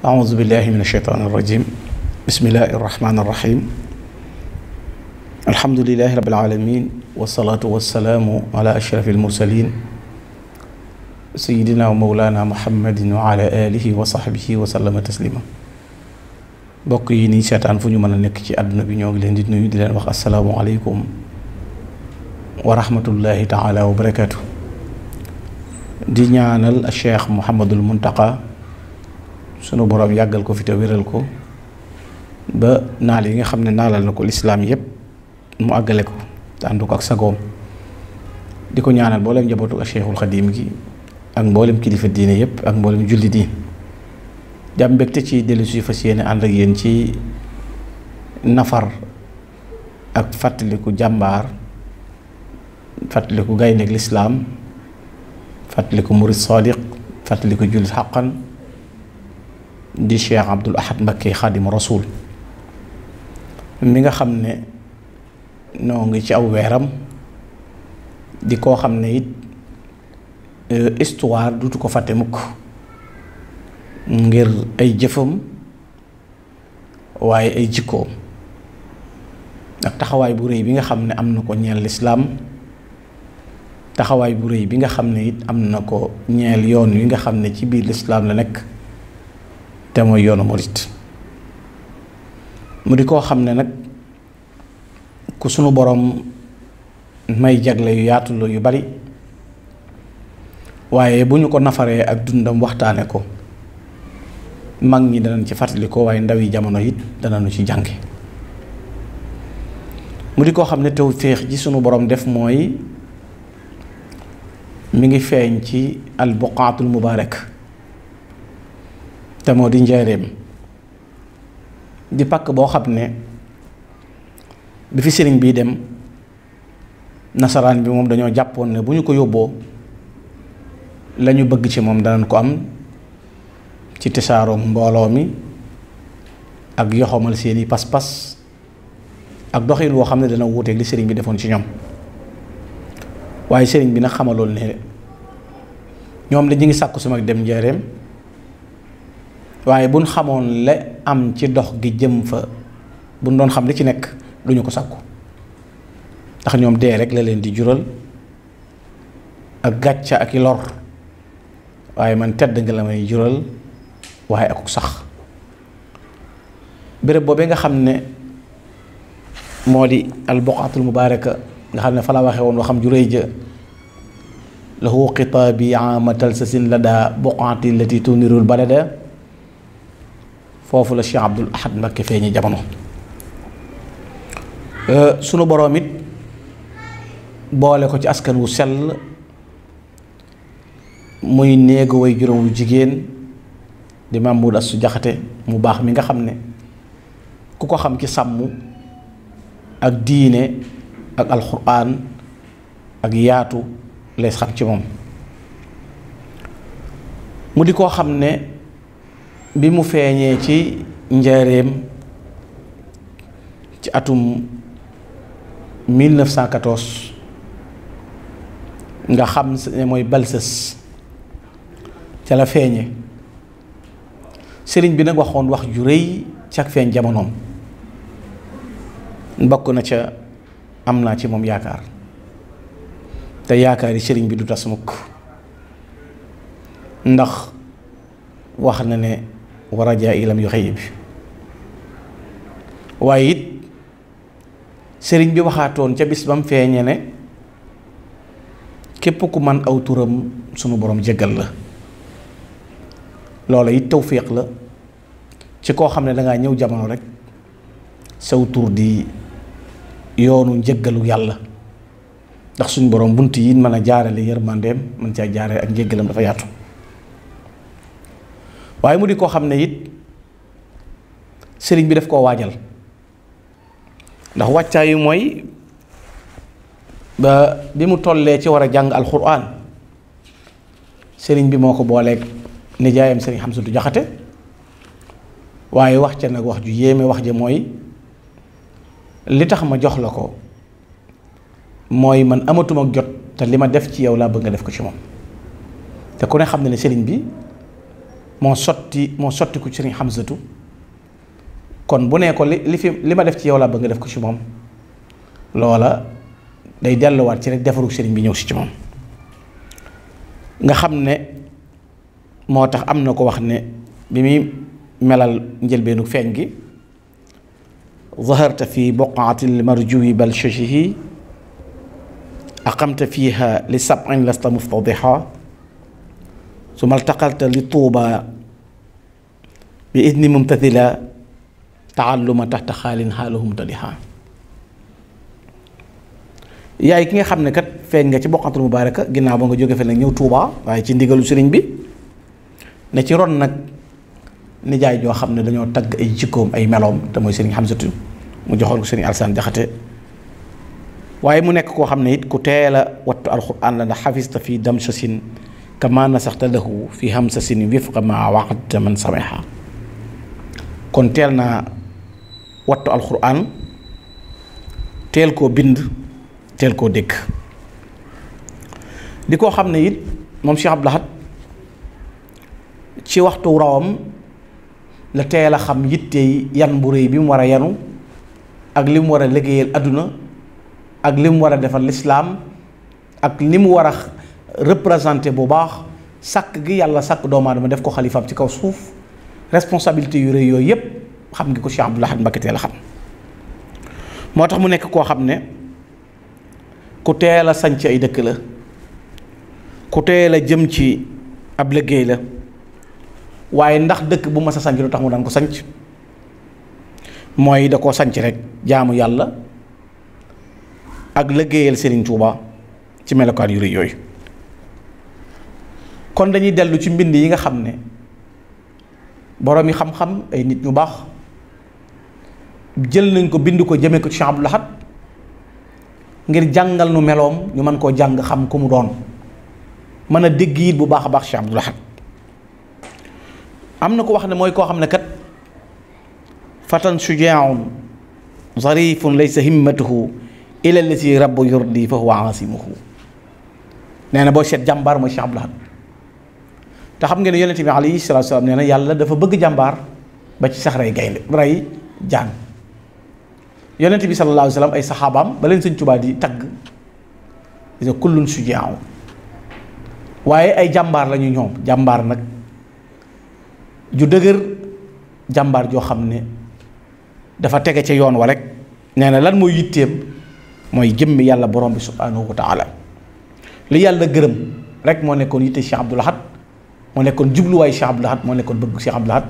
أعوذ بالله من الشيطان الرجيم بسم الله الرحمن الرحيم الحمد لله رب العالمين والصلاة والسلام على أشرف المرسلين سيدنا ومولانا محمد وعلى آله وصحبه وسلم تسليما bokk yi nii seetaan fu ñu mën a nekk ci àdduna bi ñoo ngi leen di nuyu di leen wax assalaamu aleykum wa rahmatullahi taala wa barakaatu di ñaanal Cheikh Mouhamadul Muntaqa sunu boroom yàggal ko fi te wéral ko ba naal yi nga xam ne naalal na ko lislaam yépp mu àggale ko te ànd ko ak sagoom di ko ñaanal mboolem njabootu ak Cheikhul Xadim gi ak mboolem kilifa diine yépp ak mboolem julli diin jàmm mbégte ci dellu si fas yéene ànd ak yéen ci nafar ak fàttaliku jàmbaar fàttaliku gayndeek lislaam fàttaliku murid sadiq fàttaliku jullit xaqan di Cheikh Abdoul Ahad Mbacké Xaadimu Rasuul mi nga xam ne noo ngi ci aw weeram di koo xam ne it histoire dutu ko fàtte mukk ngir ay jëfam waaye ay jikkoom ak taxawaay bu rëy bi nga xam ne am na ko ñeel lislaam taxawaay bu rëy bi nga xam ne it am na ko ñeel yoon wi nga xam ne ci biir lislaam la nekk te mooy yoonu murit mu di koo xam ne nag ku sunu boroom may jagle yu yaatu la yu bari waaye bu ñu ko nafaree ak dundam waxtaane ko mag ñi danañ ci fàttali ko waaye ndaw yi jamono it danañu ci jànge mu di koo xam ne tawféex ji sunu borom def mooy mi ngi feeñ ci al buqaatul mubaarak te moo di njaareem di pàkk boo xam ne bi fi sëriñ bii dem nasaraan bi moom dañoo jàppoon ne bu ñu ko yóbboo lañu bëgg ci moom danañ ko am ci tisaaroom mbooloo mi ak yoxomal seeni pas-pas ak doxin woo xam ne dana wuuteeg li sëriñ bi defoon ci ñoom waaye sëriñ bi nag xamaloon ne ñoom de ñu ngi sàkku sama dem njaareem waaye buñ xamoon la am ci dox gi jëm fa buñ doon xam li ci nekk duñu ko sàkku ndax ñoom dee rek la leen di jural ak gàcca ak i lor waaye man tedd nga la may jural waaye akuk sax béréb boobee nga xam ne moo di al buqaatul mubaaraka nga xam ne fa la waxe woon waxam ju rëy ja lahu xitaabi amatal sa sin la daa buqaati lati tunirul balada foofu la Cheikh Abdoul Ahad Mbacké feeñi jamono sunu boroom it boole ko ci askan wu sell muy néegu way juróom wu jigéen di Mamoud Astou Jaxate mu baax mi nga xam ne ku ko xam ci sàmm ak diine ak alxuraan ak yaatu lay xam ci moom mu di koo xam ne bi mu feeñee ci njaareem ci atum 1914 nga xam ne mooy balsës ca la feeñe sëriñ bi nag waxoon wax ju rëy ci ak feeñ jamonoom bokk na ca am naa ci moom yaakaar te yaakaar yi sëriñ bi du tas mukk ndax wax na ne wa rajaa ilam yu xëy bi waaye it sëriñ bi waxaatoon ca bis ba mu feeñe ne képp ku man aw turam sunu borom jéggal la loola it tawféex la ci koo xam ne dangaa ñëw jamono rek saw tur di yoonu njëggalu yàlla ndax suñ borom bunt yi mën a jaarale yërmandeem mën caa jaarale ak njëggalam dafa yaatu waaye mu di koo xam ne it sëriñ bi daf koo waajal ndax wàccaayu mooy ba bi mu tollee ci war a jàng alxuraan sëriñ bi moo ko booleeg nijaayam sëriñ Xamsatu Jaxate waaye wax ca nag wax ju yéeme wax ja mooy li tax ma jox la ko mooy man amatuma jot te li ma def ci yow laa bëgg nga def ko ci moom te ku ne xam ne ne sëriñ bi moo sotti ko sëriñ Hamzatu kon bu nee ko li ma def ci yow laa bëgg nga def ko ci moom loola day delluwaat ci rek defaru sëriñ bi ñëw si ci moom nga xam ne moo tax am na ko wax ne bi muy melal njëlbeenu feeñ gi zaharta fi boqaatil marjuwi bal shajihi aqamta fiha li sab'in lasta muftadiha summa altaqalta li tuuba bi idni mumtathila taalluma taxta xaalin xaaluhum tadiha yaay ki nga xam ne kat feeñ nga ci boqatul mubaaraka ginnaaw ba nga jóge fe nag ñëw Tuuba waaye ci ndigalu sëriñ bi ne ci ron nag nijaay joo xam ne dañoo tagg ay jikkoom ay meloom te mooy sëriñ Hamzatu mu joxoon ko sëriñ Alsaan Jaxate waaye mu nekk koo xam ne it ku teel a wattu alxuraan la ndax xafista fi damsasin kama nasaxta lahu fi hamsasin wifqa ma waqadta man samiha kon teel naa wattu alxuraan teel koo bind teel koo dégg di koo xam ne it moom Cheikh Abdou Lahad ci waxtu rawam la teel a xam yittey yan bu rëy bi mu war a yanu ak li mu war a liggéeyal àdduna ak li mu war a defal lislaam ak li mu war a représenté bu baax sàkk gi yàlla sàkk doomu aadama def ko xalifaam ci kaw suuf responsabilité yu rëy yooyu yépp xam ngi ko Cheikh Abdou Lahad Mbacké teel a xam moo tax mu nekk koo xam ne ku teel a sanc ay dëkk la ku teel a jëm ci ab liggéey la waaye ndax dëkk bu mas a sanc lu tax mu daan ko sanc mooy da koo sanc rek jaamu yàlla ak liggéeyal Serigne Touba ci melokaan yu rëy yooyu kon dañuy dellu ci mbind yi nga xam ne boroom yi xam-xam ay nit ñu baax jël nañ ko bind ko jëme ko ci Cheikh Abdou Lahad ngir jàngal nu meloom ñu mën koo jàng xam ku mu doon mën a dégg it bu baax a baax Cheikh Abdou Lahad am na ko wax ne mooy koo xam ne kat fatan shujaa'un zarifun laysa himmatuhu ila allati rabbu yurdi fa huwa asimuhu nee na boo seet jàmbaar mooy Cheikh Abdou Lahad te xam ngeen ne yonent bi alayhi salaatu salaam nee na yàlla dafa bëgg jàmbaar ba ci sax rey gaynde rey jaan yonent bi sallallahu alayhi wa sallam ay saxaabaam ba leen Sëñ Tuubaa di tagg di kullun shujaa'un waaye ay jàmbaar lañu ñoom jàmbaar nag ju dëgër jàmbaar joo xam ne dafa tege ca yoon wa rek nee na lan mooy yitteem mooy jëmmi yàlla borom bi subhaanahu wa taala li yàlla gërëm rek moo nekkoon yitte Cheikh Abdou Lahad moo nekkoon jubluwaay Cheikh Abdou Lahad moo nekkoon bëgg Cheikh Abdou Lahad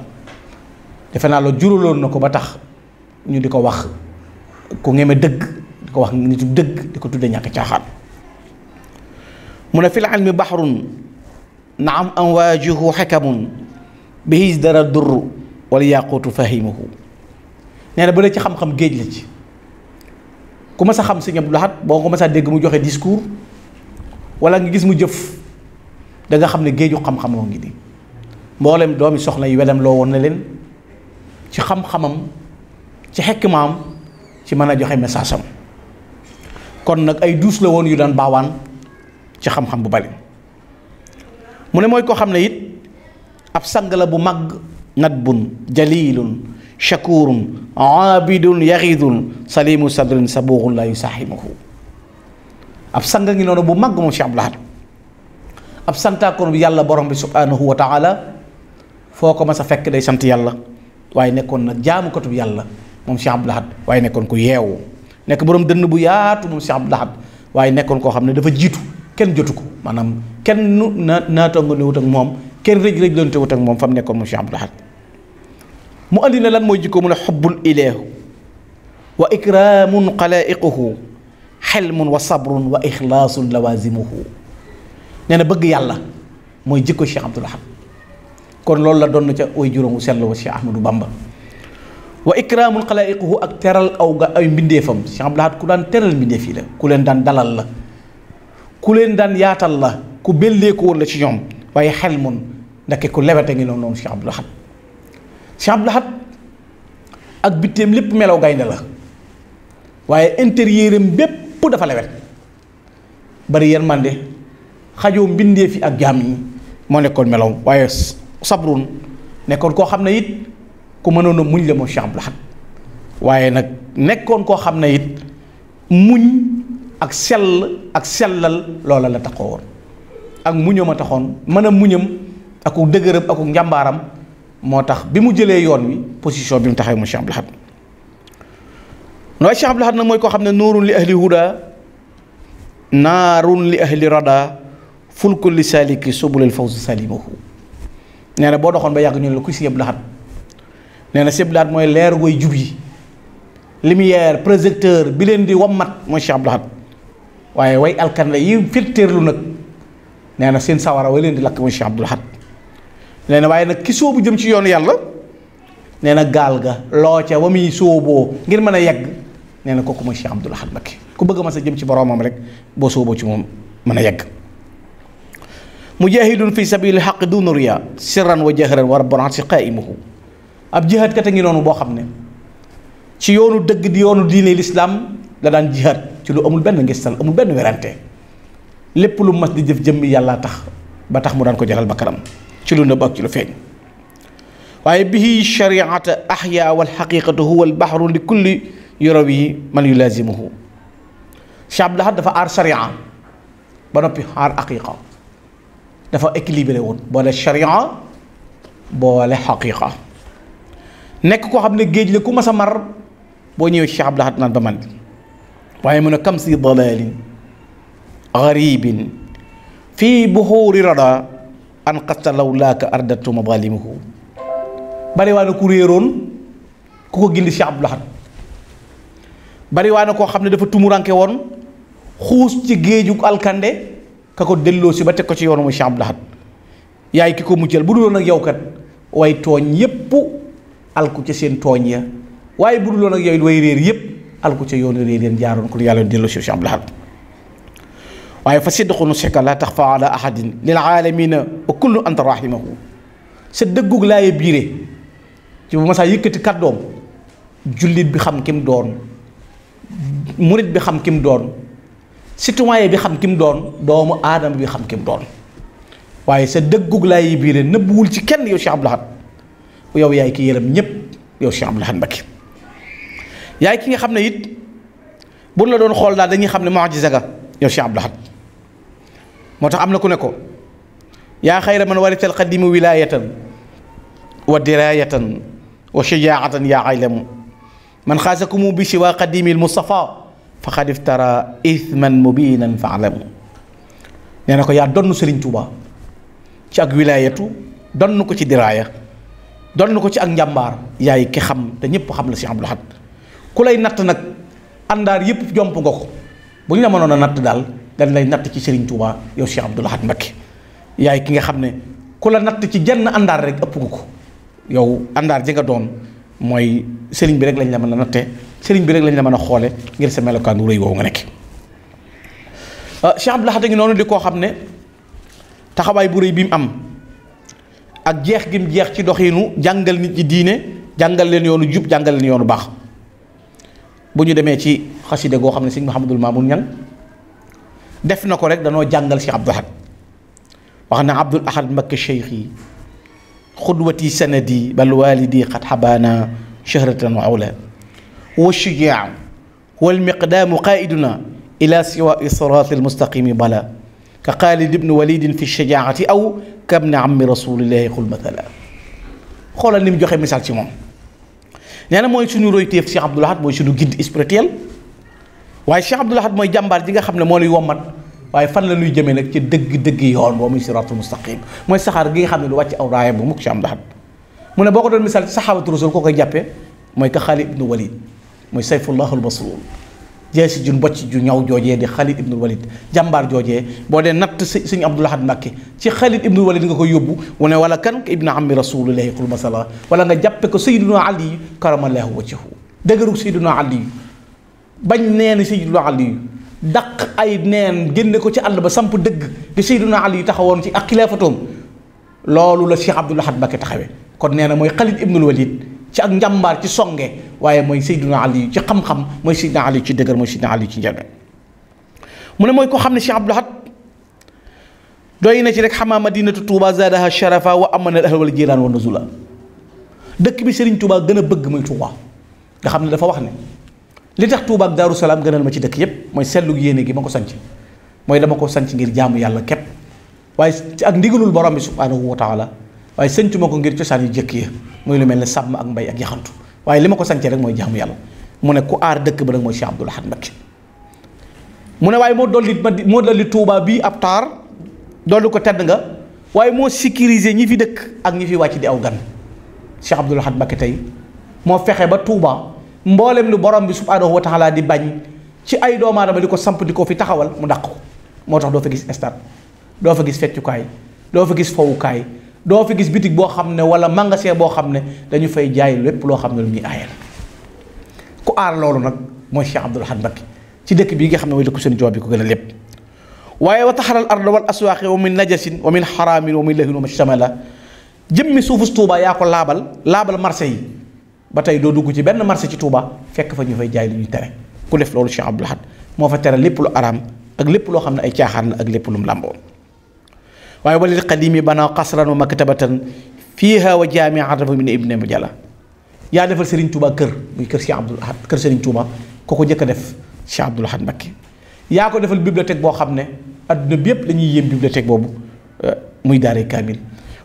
defe naa loolu juraloon na ko ba tax ñu di ko wax ku ngeme dëgg di ko wax nitu dëgg di ko tudde ñàkk caaxaan mu ne fil ilmi bahrun naam amwaajuhu xakamun bihi dara durru wala yaquutu fahimuhu nee na ba la ci xam-xam géej la ci ku ma sa xam Sëñ Abdou Lahad boo ko ma sa dégg mu joxe discours wala nga gis mu jëf da nga xam ne géeju xam-xamoo ngi nii mboolem doomi soxna yi wedam loo woon na leen ci xam-xamam ci xekmaam ci mën a joxe message am kon nag ay duus la woon yu daan baawaan ci xam-xam bu bari mu ne mooy koo xam ne it ab sang la bu mag nadbun jalilun shakurun abidun yaxidun salimu sadrin sabuxun la yusaximuhu ab sang ngi noonu bu mag moom Cheikh Abdou Lahad ab santaakoon bi yàlla borom bi subhanahu wa taala foo ko mas a fekk day sant yàlla waaye nekkoon nag jaamukatu bi yàlla moom Cheikh Abdou Lahad waaye nekkoon ku yeewu nekk borom dënn bu yaatu moom Cheikh Abdou Lahad waaye nekkoon koo xam ne dafa jiitu kenn jotu ko maanaam kenn naataango ne wut ak moom kenn rëj lante wut ak moom fa mu nekkoon moom Cheikh Abdou Lahad mu andi na lan mooy jikko mu ne xubbul ilaahu wa ikraamun xalaa'iquhu xelmun wa sabrun wa ixlaasun lawazimuhu nee na bëgg yàlla mooy jikko Cheikh Abdou Lahad kon loolu la doon na ca way juróom wu sell wa Cheikh Ahmadou Bamba wa ikraamun xalaa'iquhu ak teral aw ga ay mbindeefam Cheikh Abdou Lahad ku daan teral mbindeef yi la ku leen daan dalal la ku leen daan yaatal la ku belleeku woon la ci ñoom waaye xelmun ndake ku lewete ngi noonu Cheikh Abdou Lahad Cheikh Abdou Lahad ak bitteem lépp melaw gaynde la waaye intérieurem bépp dafa lewet bari yërmande xajoo mbindee fi ak jaam yi moo nekkoon melow waaye sabrun nekkoon koo xam ne it ku mënoon a muñ la moom Cheikh Abdoul Ahad waaye nag nekkoon koo xam ne it muñ ak sellal loola la taxoo woon ak muñam a taxoon mën a muñam ak dëgëram ak njàmbaaram moo tax bi mu jëlee yoon wi position bi mu taxawee moom Cheikh Abdoul Ahad waaye Cheikh Abdoul Ahad nag mooy koo xam ne nuurun li ahli huda naarun li ahli rada fulkun li saliki subulil fawzi salimahu nee na boo doxoon ba yàgg ñu ne la kuy si Abdoul Ahad nee na si Abdoul Ahad mooy leer goy jub yi lumière projecteur bi leen di wammat mooy Cheikh Abdoul Ahad waaye way alkande yi firtéerlu nag nee na seen sawara way leen di lakk mooy Cheikh Abdoul Ahad nee na waaye nag ki sóobu jëm ci yoonu yàlla nee na gaal ga loo ca wa muy sóoboo ngir mën a yegg nee na kooku mooy Cheikh Abdoul Ahad Mbacké ku bëgg ma sa jëm ci boroomam rek boo sóoboo ci moom mën a yegg mujahidun fi sabili xaq duna riya sirran wa jahran wa rabbul arsi qaimuhu ab jihaad kat a ngi noonu boo xam ne ci yoonu dëgg di yoonu diine lislaam la daan jihaad ci lu amul benn ngistal amul benn werante lépp lu mas di jëf jëmmi yàlla tax ba tax mu daan ko jaral bakkanam ci lu nëbb ak ci lu feeñ waaye bihi shariata ahya wal xaqiqatu huwa al bahru li kulli yurawi man yulazimuhu Cheikh Abdoul Ahad dafa aar sharia ba noppi aar haqiqa dafa équilibré woon boole sharia boole xaqiqa nekk koo xam ne géej la ku mas a mar boo ñëwee Cheikh Abdoul Ahad naan ba man waaye mu ne kam si dalalin garibin fii buxuuri rada an qasta law laaka ardatu mabalimuhu bari waa na ku réeroon ku ko gindi Cheikh Abdoul Ahad bari waa na koo xam ne dafa tumuranke woon xuus ci géeju alkande ka ko delloo si ba teg ko ci yoonu muy Cheikh Abdoul Ahad yaay ki ko muccal bu duloon ak yow kat way tooñ yépp alku ca seen tooñ ya waaye bu duloon ak yow way réer yépp alku ca yoonu réer yéen jaaroon ko yàlla delloo si Cheikh Abdoul Ahad waaye fa sidqu nusika la taxfa ala ahadin lil aalamina wa kullu anta rahimahu sa dëggug laaye biire ci bu ma saa yëkkati kàddoom jullit bi xam kim doon murit bi xam kim doon citoyen bi xam kim doon doomu aadama bi xam kim doon waaye sa dëggug laaye biire nëbbuwul ci kenn yow Cheikh Abdoul Ahad yow yaay ki yërëm ñépp yow Cheikh Abdoul Ahad Mbacké yaay ki nga xam ne it bu la doon xool daal dañuy xam ne mu'jiza ga yow Cheikh Abdoul Ahad moo tax am na ku ne ko yaa xayra man warital qadimu wilayatan wa dirayatan wa shajaatan yaa aylamu man xaasakumu bi siwa qadimi al mustafa faqad iftara ithman mubinan fa alamu nee na ko yaa donn Serigne Touba ci ak wilayatu donn ko ci diraya donn ko ci ak njàmbaar yaay ki xam te ñëpp xam la Cheikh Abdoul Ahad ku lay natt nag àndaar yëpp jomp nga ko bu ñu la mënoon a natt daal dañ lay natt ci Serigne Touba yow Cheikh Abdoul Ahad Mbacké yaay ki nga xam ne ku la natt ci jenn àndaar rek ëpp nga ko yow àndaar ji nga doon mooy Serigne bi rek lañ la mën a natte Serigne bi rek lañ la mën a xoole ngir sa melokaan wu rëy woowu nga nekk. Cheikh Abdoul Ahad a ngi noonu di koo xam ne taxawaay bu rëy bi mu am ak jeex gi mu jeex ci doxiinu jàngal nit ñi diine jàngal leen yoonu jub jàngal leen yoonu baax bu ñu demee ci xaside goo xam ne sëñ Mouhamadul Mamoun Ñang def na ko rek danoo jàngal Cheikh Abdoul Ahad wax na Abdoul Ahad Mbacké cheikhi xudwati sanadi bal walidi qad xabaana shahratan wa awla wa shujaa wal miqdaamu qaiduna ila siwa siraat almustaqimi bala ka Xaalid ibn walidin fi shajaati aw kabni ammi rasulillahi xul mathala xoolal ni mu joxe misaal ci moom nee na mooy suñu royteef Cheikh Abdoul Ahad mooy suñu guide spirituel waaye Cheikh Abdoul Ahad mooy jàmbaar ji nga xam ne moo nuy wommat waaye fan la ñuy jëmee nag ci dëgg-dëgg yoon boo muy siraatul mustaqim mooy saxaar gi nga xam ne du wàcc aw raaya bu mukk Cheikh Abdoul Ahad mu ne boo ko doon misaal ci saxaabatu rasul koo koy jàppee mooy ka Xaalid ibnu Walid mooy sayfullahul masluul jeesi ju mbocc ju ñaw joojee di Xaalid ibnu Walid jàmbaar joojee boo dee natt sëñ Abdoul Ahad Mbacké ci Xaalid ibnu Walid nga koy yóbbu mu ne wala kan ibnu ammi rasulillahi qul masala wala nga jàppe ko sayyiduna Ali karamallahu wajhahu dëgëru sayyiduna Ali bañ neen sayyiduna Ali daq ay neen génne ko ci àll ba samp dëgg di sayyiduna Ali taxawoon ci ak xilaafatoom loolu la Cheikh Abdoul Ahad Mbacké taxawee kon nee na mooy Xaalid ibnul Walid ci ak njàmbaar ci songe waaye mooy sayyiduna Ali ci xam-xam mooy sayyiduna Ali ci dëgër mooy sayyiduna Ali ci njëlbeen mu ne mooy ko xam ne Cheikh Abdoul Ahad doy na ci rek xamaa madinatu Touba zaadaha sharafa wa amana al ahla wal jiraan wa nuzula dëkk bi Serigne Touba gën a bëgg muy Touba nga xam ne dafa wax ne li tax Touba ak Daaru Salaam gënal ma ci dëkk yépp mooy sellu yéene gi ma ko sanc mooy dama ko sanc ngir jaamu yàlla képp waaye ak ndigalul borom bi subhanahu wa taala waaye sancu ma ko ngir cosaan yu jëkk ya muy lu mel ne sàmm ak mbay ak yaxantu waaye li ma ko sancee rek mooy jaamu yàlla mu ne ku aar dëkk ba nag mooy Cheikh Abdoul Ahad Mbacké mu ne waaye moo dolli Touba bii ab taar dolli ko tedd nga waaye moo sécuriser ñi fi dëkk ak ñi fi wàcc di aw gan Cheikh Abdoul Ahad Mbacké tey moo fexe ba Touba mboolem lu borom bi subhanahu wa taala di bañ ci ay doomu aadama di ko samp di ko fi taxawal mu dàq ko moo tax doo fa gis stade doo fa gis feccukaay doo fa gis fowukaay doo fa gis bitig boo xam ne wala magasin boo xam ne dañu fay jaay lépp loo xam ne lu ñuy aayal ku aar loolu nag mooy Cheikh Abdoul Ahad Mbacké ci dëkk bii nga xam ne mooy dëkk seen joob bi ko gën a lépp waaye wa taxaral arda wal aswaaqi wa min najasin wa min xaraamin wa min lahin wa mastamala jëmmi suufus Touba yaa ko laabal marché yi ba tey doo dugg ci benn marché ci Touba fekk fa ñu fay jaay lu ñuy tere ku def loolu Cheikh Abdoul Ahad moo fa tere lépp lu araam ak lépp loo xam ne ay caaxaan la ak lépp lu mu làmboo waaye walil qadimi bana qasran wa maktabatan fiiha wa jaamiatan min ibni mujalla yaa defal Serigne Touba kër muy kër Cheikh Abdoul Ahad kër Serigne Touba ko njëkk a def Cheikh Abdoul Ahad Mbacké yaa ko defal bibliothèque boo xam ne adduna bi yëpp dañuy yéem bibliothèque boobu muy daaray kaamil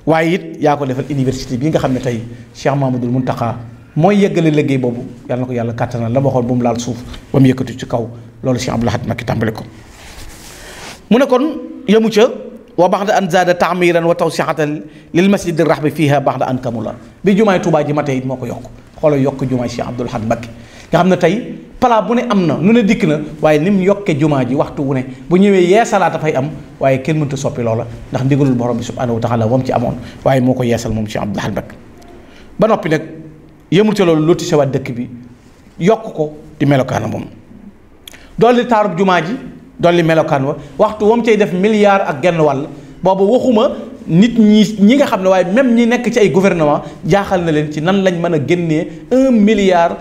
waaye it yaa ko defal université bi nga xam ne tey Cheikh Mamadou Mountakha mooy yeggale liggéey boobu yàlla na ko yàlla kàttanal la waxoon bu mu laal suuf ba mu yëkkatu ci kaw loolu Cheikh Abdoul Ahad Mbacké tàmbali ko mu ne kon yemu ca wa baxda an zaada taamiran wa tawsiatan lil masjidi rahbi fiha baxda an kamula bi jumaay Touba ji matee it moo ko yokk xoolal yokk jumaay Cheikh Abdoul Ahad Mbacké nga xam ne tey pala bu ne am na nu ne dikk na waaye ni mu yokkee jumaa ji waxtu wu ne bu ñëwee yeesalaat dafay am waaye kenn mënta soppi loola ndax ndigalul borom bi subhanahu wa taala moom ci amoon waaye moo ko yeesal moom Cheikh Abdoul Ahad Mbacké ba noppi nag yëmul ca loolu lotti sewaat dëkk bi yokk ko di melokaana moom dolli taarub jumaa ji dolli melokaan wa waxtu wam cay def milliard ak genn wàll boobu waxuma nit ñi nga xam ne waaye même ñi nekk ci ay gouvernement jaaxal na leen ci nan lañ mën a génnee 1,5 milliard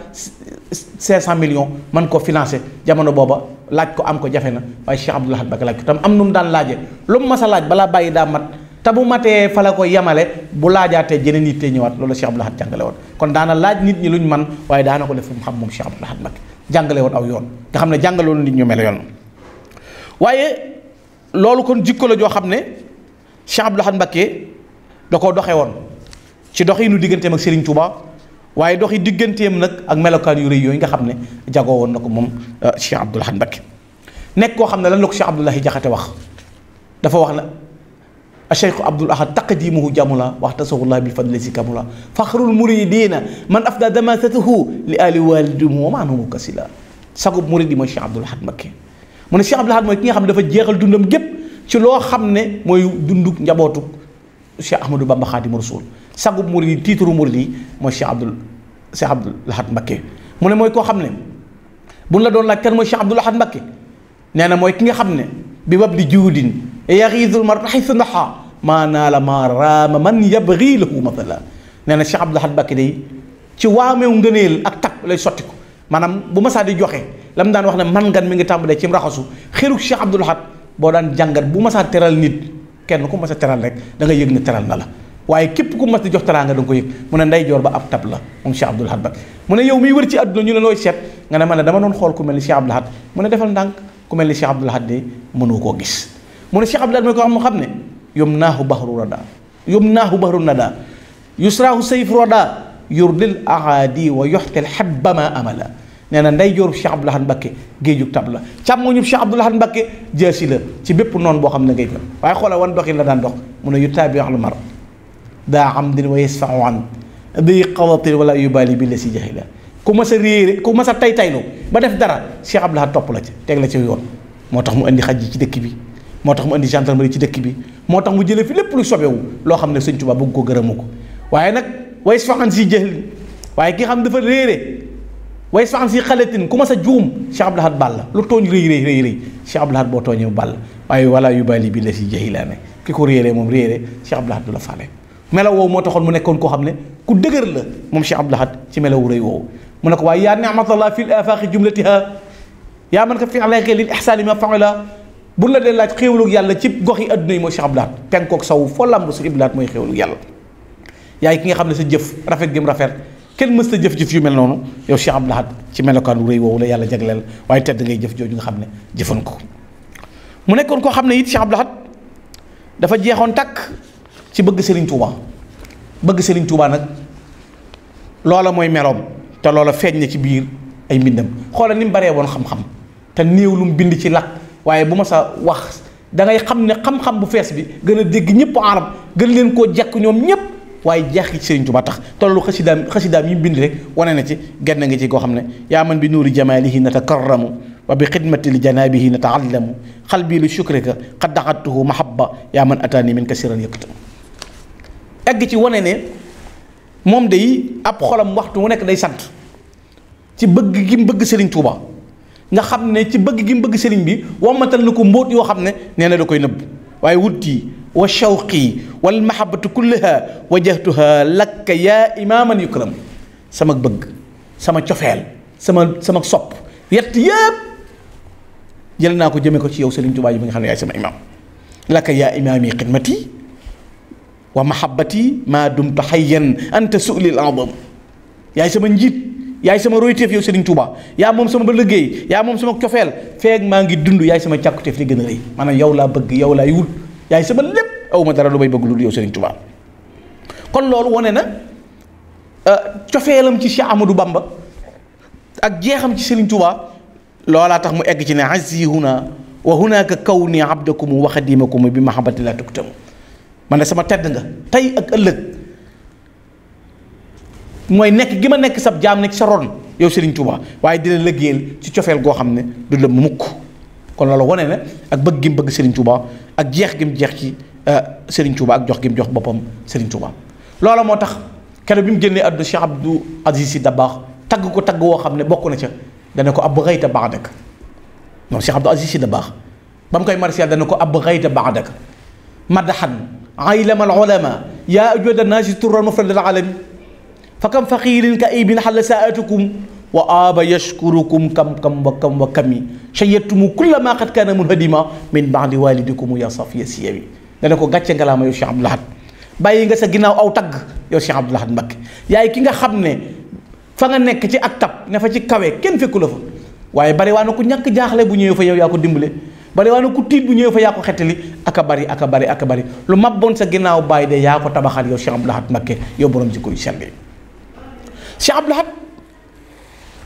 mën ko financé jamono booba laaj ko am ko jafe na waaye Cheikh Abdoul Ahad Mbacké laaj ko tam am nu mu daan laaje lu mu mas a laaj balaa bàyyi daa mat te bu matee fa la ko yemale bu laajaatee jeneen nit te ñëwaat loolu Cheikh Abdoul Ahad jàngale woon kon daana laaj nit ñi luñ man waaye daana ko def fu mu xam moom Cheikh Abdoul Ahad Mbacké jàngale woon aw yoon nga xam ne jàngale woon nit ñu mel yoon waaye loolu kon jikko la joo xam ne Cheikh Abdoul Ahad Mbacké da koo doxee woon ci dox yi nu digganteem ak Serigne Touba waaye dox yi digganteem nag ak melokaan yu rëy yooyu nga xam ne jagoo woon na ko moom Cheikh Abdoul Ahad Mbacké nekk koo xam ne lan la ko Cheikh Abdoulaye Jaxate wax dafa wax na Cheikh Abdoul Ahad taqdimuhu jamula waxtasawullah bi fadli si kamula faxrul muridina man afda damasatuhu li ali walidimu wa maanamu kasila sagub murid yi mooy Cheikh Abdoul Ahad Mbacké mu ne Cheikh Abdoul Ahad mooy ki nga xam ne dafa jeexal dundam gépp ci loo xam ne mooy dunduk njabootu Cheikh Ahmadou Bamba Xaadimu Rasuul sagub murid yi tiituru murid yi mooy Cheikh Abdoul Ahad Mbacké mu ne mooy koo xam ne buñ la doon laaj kan mooy Cheikh Abdoul Ahad Mbacké nee na mooy ki nga xam ne bi wab di juudin yaxiidul mar xaysu naxa maa naa la maa raama man yabgi lahu mathala nee na Cheikh Abdoul Ahad Mbacké day ci waameew ngëneel ak takk lay sotti ko maanaam bu masaa di joxe la mu daan wax ne man ngan mi ngi tàmbalee ci raxasu xiruk Cheikh Abdoul Ahad boo daan jàngat bu masaa teral nit kenn ku mas a teral rek da nga yëg ne teral na la waaye képp ku mas di jox teraanga da nga ko yëg mu ne nday joor ba ab tab la moom Cheikh Abdoul Ahad Mbacké mu ne yow miy wër ci àdduna ñu ne looy seet nga ne man ne dama doon xool ku mel ni Cheikh Abdoul Ahad mu ne defal ndànk ku mel ni Cheikh Abdoul Ahad de mënoo koo gis mu ne Cheikh Abdoul Ahad mooy ko xam ne yumnaahu bahru nada yusraahu sayfu rada yurdil ahadi wa yoxtel xebbama amala nee na nday jooru Cheikh Abdoul Ahad Mbacké géejug tab la càmmoñu Cheikh Abdoul Ahad Mbacké jaasi la ci bépp noonu boo xam ne ngay jot waaye xoolal wan doxin la daan dox mu ne yutaabi al mar daa amdin wa yasfau an di qawatin wala yubali bi la si jahila ku mas a réere ku mas a taylu ba def dara Cheikh Abdoul Ahad topp la ci teg la ci yoon moo tax mu indi xaj yi ci dëkk bi moo tax mu indi gendarmerie ci dëkk bi moo tax mu jëlee fi lépp lu sobewu loo xam ne Sëñ Tuubaa bëgg ko gërëmu ko waaye nag wa yasfau an si jahil waaye ki xam dafa réere way saxan si xaletin ku ma sa juum Cheikh Abdoul Ahad bàll lu tooñ rëy Cheikh Abdoul Ahad boo tooñee mu bàll waaye wala yu bali bi la si jahilaane ki ko réeree moom réeree Cheikh Abdoul Ahad du la faale melaw woowu moo taxoon mu nekkoon koo xam ne ku dëgër la moom Cheikh Abdoul Ahad ci melaw rëy woowu mu ne ko waaye yaa ni'matallah fi l afaqi jumlatiha yaa man ka fi alayka lil ihsani ma faala bu la dee laaj xéewalug yàlla ci gox yi adduna yi mooy Cheikh Abdou Lahad penkook saw foo lamb Cheikh Abdou Lahad mooy xéewalug yàlla. yaay ki nga xam ne sa jëf rafet gëm rafet kenn mës ta jëf-jëf yu mel noonu yow Cheikh Abdou Lahad ci melokaan wu rëy woowu la yàlla jagleel waaye tedd ngay jëf jooju nga xam ne jëfan ko. mu nekkoon koo xam ne it Cheikh Abdou Lahad dafa jeexoon takk ci bëgg Serigne Touba bëgg Serigne Touba nag loola mooy meloom te loola feeñ na ci biir ay mbindam xoolal ni mu baree woon xam-xam te néew lu mu bind ci làkk waaye bu ma sa wax da ngay xam ne xam-xam bu fees bi gën a dégg ñëpp arab gën leen koo jekk ñoom ñëpp waaye jeex ci Serigne Touba tax te loolu xasidaam yi mu bind rek wane na ci genn nga ci koo xam ne yaa man bi nuuri jamaalihi natakarramu wa bi xidmati li janaabihi nataallamu xalbi li shukrika qad daxatuhu mahabba yaa man ataani min kasiran yëkkatam egg ci wane ne moom day ab xolam waxtu mu nekk day sant ci bëgg gi mu bëgg Serigne Touba nga xam ne ci bëgg gi mu bëgg Serigne bi wammatal na ko mbóot yoo xam ne nee na da koy nëbb waaye wutti wa shawqi wal mahabbatu kullaha wajahtuha lakka yaa imaaman yukram sama bëgg sama cofeel sama sopp yett yëpp jël naa ko jëme ko ci yow Serigne Touba yi bi nga xam ne yaay sama imaam lakka yaa imaami xidmati wa mahabbati maa dumtu hayyan anta su'lil a'zam yaay sama njiit yaay sama royteef yow Serigne Touba yaa moom sama ba liggéey yaa moom sama cofeel feeg maa ngi dund yaay sama càkkuteef li gën a rëy maanaam yow laa bëgg yow laay wut yaay sama lépp aw ma dara lu may bëgg lu yow Serigne Touba. kon loolu wane na cofeelam ci Cheikh Amadou Bamba ak jeexam ci Serigne Touba loolaa tax mu egg ci ne azzi huna wa hunaka kawni abdakum wa xadimakum bi mahabbati la tuktam man de sama tedd nga tey ak ëllëg mooy nekk gi ma nekk sab jaam nekk sa ron yow Serigne Touba waaye dina liggéeyal ci cofeel goo xam ne du la mukk kon loolu wane na ak bëgg gi mu bëgg Serigne Touba ak jeex gi mu jeex ci Serigne Touba ak jox gi mu jox boppam Serigne Touba. loola moo tax keroog bi mu génnee àdduna Cheikh Abdou Aziz Sy Dabakh tagg ko tagg woo xam ne bokk na ca dana ko ab xëyta baadak moom Cheikh Abdou Aziz Sy Dabakh ba mu koy marsiyaal dana ko ab xëyta baadak madaxan aylama al ulama yaa ajwada naasi turran mufradal alami fa kam faqiirin ka aybin xalla saatukum wa aaba yashkurukum kam wa kami shayatumu kulla ma qad kaana munhadima min baadi walidikum ya safiya siyawi dana ko gàcce ngalaama yow Cheikh Abdou Lahad bàyyi nga sa ginnaaw aw tagg yow Cheikh Abdou Lahad Mbacké yaay ki nga xam ne fa nga nekk ci ak tab ne fa ci kawe kenn fekku la fa waaye bari waa na ku ñàkk jaaxle bu ñëwee fa yow yaa ko dimbale bari waa na ku tiit bu ñëwee fa yaa ko xettali aka bari lu mabboon sa ginnaaw bàyyi de yaa ko tabaxal yow Cheikh Abdou Lahad Mbacké yow borom jikko yu sell Cheikh Abdou Lahad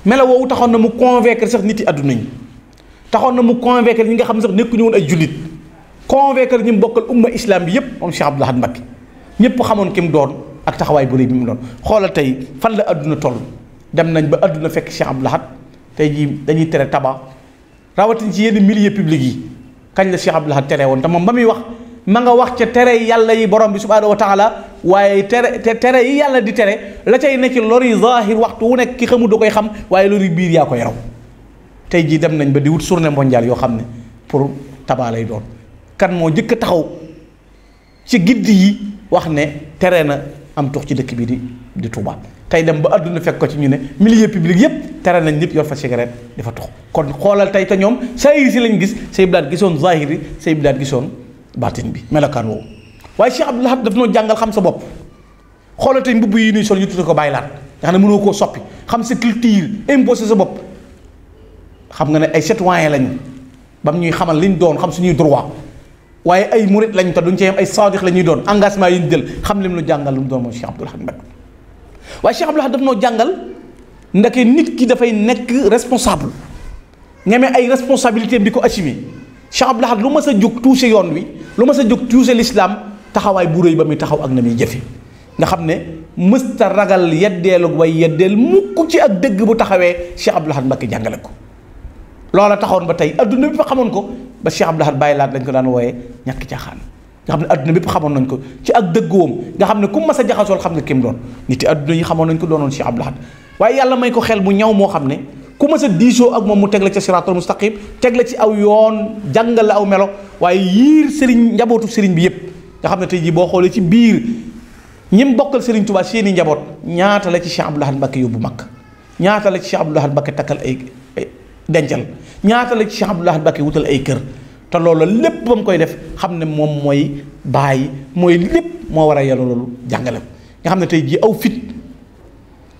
melo woowu taxoon na mu convaincre sax nit yi àdduna ñi taxoon na mu convaincre ñi nga xam ne sax nekkuñu woon ay jullit convaincre ñi mu bokkal umma islam bi yépp moom Cheikh Abdou Lahad Mbacké ñëpp xamoon ki mu doon ak taxawaay bu rëy bi mu doon xoolal tey fan la àdduna toll dem nañ ba àdduna fekk Cheikh Abdou Lahad tey jii dañuy tere tabac rawatina ci yenn milieu public yi kañ la Cheikh Abdou Lahad tere woon te moom ba muy wax ma nga wax ca tere yàlla yi borom bi subhaanahu wa taala waaye tere yi yàlla di tere la cay nekk lori zahir waxtu wu nekk ki xamul da koy xam waaye lori biir yaa koy raw tey jii dem nañ ba di wut journée mondiale yoo xam ne pour tabac lay doon kan moo jëkk a taxaw ci gidd yi wax ne tere na am tux ci dëkk bi di Touba tey dem ba àdduna fekk ko ci ñu ne milieu public yépp tere nañ nit yor fa cigarette di fa tux kon xoolal tey te ñoom saahir si lañ gis say bilaat gisoon zahiri say bilaat gisoon baatin bi melokaan woowu waaye Cheikh Abdou Lahad daf noo jàngal xam sa bopp xoolal tey mbubb yi nuy sol ñu tudde ko bàyyi laat nga xam ne mënoo koo soppi xam sa culture imposé sa bopp xam nga ne ay citoyen lañu bam ñuy xamal liñ doon xam suñuy droit waaye ay murit lañ te duñ ci yem ay saadix la ñuy doon engagement yi ñu jël xam lim lu jàngal lu mu doon moom Cheikh Abdou Lahad Mbacké waaye Cheikh Abdou Lahad daf noo jàngal ndeke nit ki dafay nekk responsable ñeme ay responsabilité bi di ko assumer Cheikh Abdou Lahad lu ma sa jóg touché yoon wi lu ma sa jóg touché l'islam taxawaay bu rëy ba muy taxaw ak na muy jëfe nga xam ne mësta ragal yeddeelu way yeddeel mukk ci ak dëgg bu taxawee Cheikh Abdou Lahad Mbacké jàngale ko loola taxoon ba tey adduna bi fa xamoon ko ba Cheikh Abdou Lahad bàyyi laat lañ ko daan wooyee ñàkk caaxaan nga xam ne adduna bépp xamoon nañ ko ci ak dëggoom nga xam ne ku mas a jaxasool xam nga kim doon nit yi adduna yi xamoon nañ ko doonoon Cheikh Abdou Lahad waaye yàlla may ko xel mu ñaw moo xam ne ku mas a diisoo ak moom mu teg la ca siraatul mustaqim teg la ci aw yoon jàngal la aw melo waaye yiir sëriñ njabootu sëriñ bi yépp nga xam ne tey jii boo xoolee ci biir ñim bokkal sëriñ Tuubaa seeni njaboot ñaata la ci Cheikh Abdou Lahad Mbacké yóbbu mag ñaata la ci Cheikh Abdou Lahad Mbacké takkal ay dencal ñaata la ci Cheikh Abdou Lahad Mbacké wutal ay kër te loolu lépp ba mu koy def xam ne moom mooy bàyyi mooy lépp moo war a yàlla loolu jàngale ko nga xam ne tey jii aw fit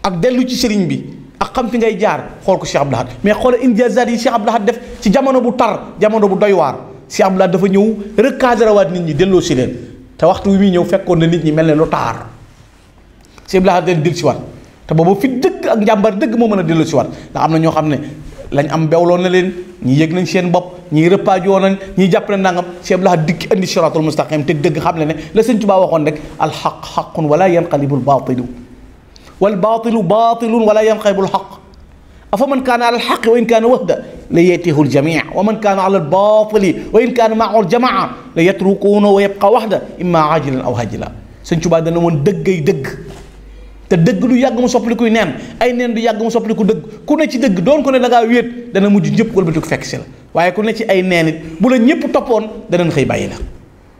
ak dellu ci sëriñ bi ak xam fi ngay jaar xool ko Cheikh Abdou Lahad mais xoolal injaazaat yi Cheikh Abdou Lahad def ci jamono bu tar jamono bu doy waar Cheikh Abdou Lahad dafa ñëw recadré waat nit ñi delloo si leen te waxtu wi muy ñëw fekkoon na nit ñi mel ne lu taar Cheikh Abdou Lahad leen dellu si waat te boobu fit dëgg ak njàmbar dëgg moo mën a delloo si waat ndax am na ñoo xam ne lañ am bewloon na leen ñi yëg nañ seen bopp ñii rëppaajoo nañ ñii jàpp ne nangam Cheikh Abdou Lahad dikki indi siraatul mustaqim teg dëgg xam ne la Sëñ Tuubaa waxoon rek alxaq xaqun wala yanqalibul baatilu wal baatilu baatilun wala yanqalibul xaq afa man kaana ala alxaqi wa in kaana wahda la yatihu aljamii wa man kaana ala albaatili wa in kaana maahu aljamaa la yatrukuuna wa yabqa wahda imma ajilan aw hajila Sëñ Tuubaa dana woon dëggay dëgg te dëgg du yàgg mu soppalikuy neen ay neen du yàgg mu soppaliku dëgg ku ne ci dëgg doon ko ne da ngaa wéet dana mujj ñëpp wëlbati ko fekk si la waaye ku ne ci ay neen it bu la ñëpp toppoon danañ xëy bàyyi la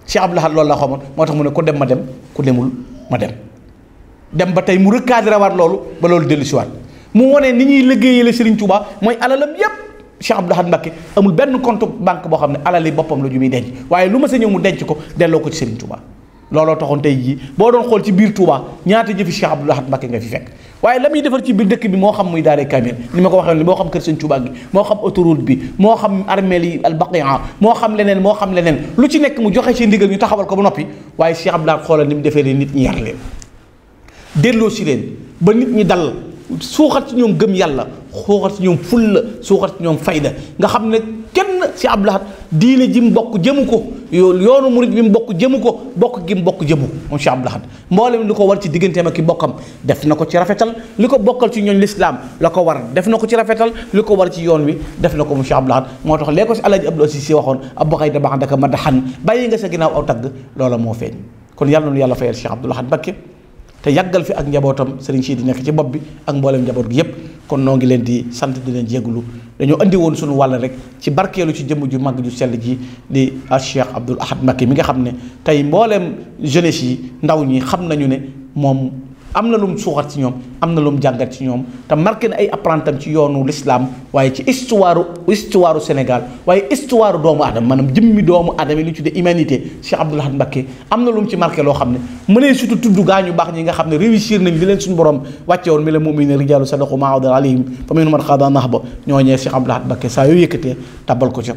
Cheikh Abdou Lahad loolu la xamoon moo tax mu ne ku dem ma dem ku demul ma dem ba tey mu recadré waat loolu ba loolu dellu si waat mu wone ni ñuy liggéeyee la Serigne Touba mooy alalam yépp Cheikh Abdou Lahad Mbacké amul benn compte banque boo xam ne alali boppam la ju muy denc waaye lu ma sa ñëw mu denc ko delloo ko ci Serigne Touba looloo taxoon tey jii boo doon xool ci biir Touba ñaata jëfi Cheikh Abdou Lahad Mbacké nga fi fekk waaye la muy defar ci biir dëkk bi moo xam muy daaree kamil ni ma ko waxee ni moo xam kër Serigne Touba gi moo xam autoroute bi moo xam armeel yi al Baqiya moo xam leneen lu ci nekk mu joxe ci ndigal ñu taxawal ko ba noppi waaye Cheikh Abdou Lahad xoolal ni mu defee leen nit ñi yar leen delloo si leen ba nit ñi dal suuxat ci ñoom gëm yàlla suuxat ci ñoom fulla suuxat ci ñoom fayda nga xam ne kenn si Abdou Lahad diine ji mu bokk jëmu ko yoonu murit bi mu bokk jëmu ko bokk gi mu bokk jëmu moom Cheikh Abdou Lahad mboolem li ko war ci digganteem ak ki bokkam def na ko ci rafetal li ko bokkal ci ñooñ lislaam la ko war def na ko ci rafetal li ko war ci yoon wi def na ko mu Cheikh Abdou Lahad moo tax léegi ko si Alaaji Abdou Aziz Si waxoon ab xëy da baax daka ma daxan bàyyi nga sa ginnaaw aw tagg loola moo feeñ kon yàlla na yàlla fayal Cheikh Abdou Lahad Mbacké te yàggal fi ak njabootam Serigne Sidi nekk ci bopp bi ak mboolem njaboot gi yépp kon noo ngi leen di sant di leen jégalu dañoo andi woon suñu wàll rek ci barkeelu ci jëmm ju màgg ju sell ji di Cheikh Abdou Lahad Mbacké mi nga xam ne tey mbooleem jeunesse yi ndaw ñi xam nañu ne moom am na lu mu suuxat ci ñoom am na lu mu jàngat ci ñoom te marqué na ay apprentam ci yoonu l'islam waaye ci histoire Sénégal waaye histoire doomu aadama maanaam jëmmi doomu aadama yi li ñu tuddee humanité Cheikh Abdou Lahad Mbacké am na lu mu ci marqué loo xam ne mënee surtout tudd gaa ñu baax ñi nga xam ne réussir nañ li leen suñu borom wàcce woon mi la mu'miniina rijaalu sadaqu maa ahadu alayhim fa minhum man qadaa nahba ñooñee Cheikh Abdou Lahad Mbacké saa yoo yëkkatee tabal ko ca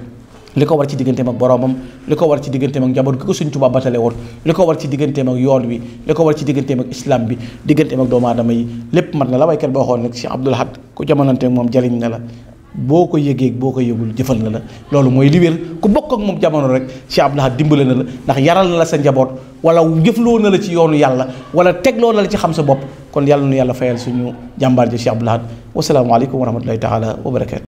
li ko war ci digganteem ak boromam li ko war ci digganteem ak njaboot gi ko Sëñ Tuubaa batale woon li ko war ci digganteem ak yoon wi li ko war ci digganteem ak islam bi digganteem ak doomu aadama yi lépp mat na la waykat ba waxoon nag Cheikh Abdou Lahad ku jamonanteeg moom jariñ na la boo ko yëgee boo ko yëgul jëfal na la loolu mooy li wér ku bokk ak moom jamono rek Cheikh Abdou Lahad dimbale na la ndax yaral na la sa njaboot wala jëfloo na la ci yoonu yàlla wala tegloo na la ci xam sa bopp kon yàlla nu yàlla fayal suñu jàmbaar ji Cheikh Abdou Lahad wasalaamu aleykum wa rahmatullahi taala wa barakatu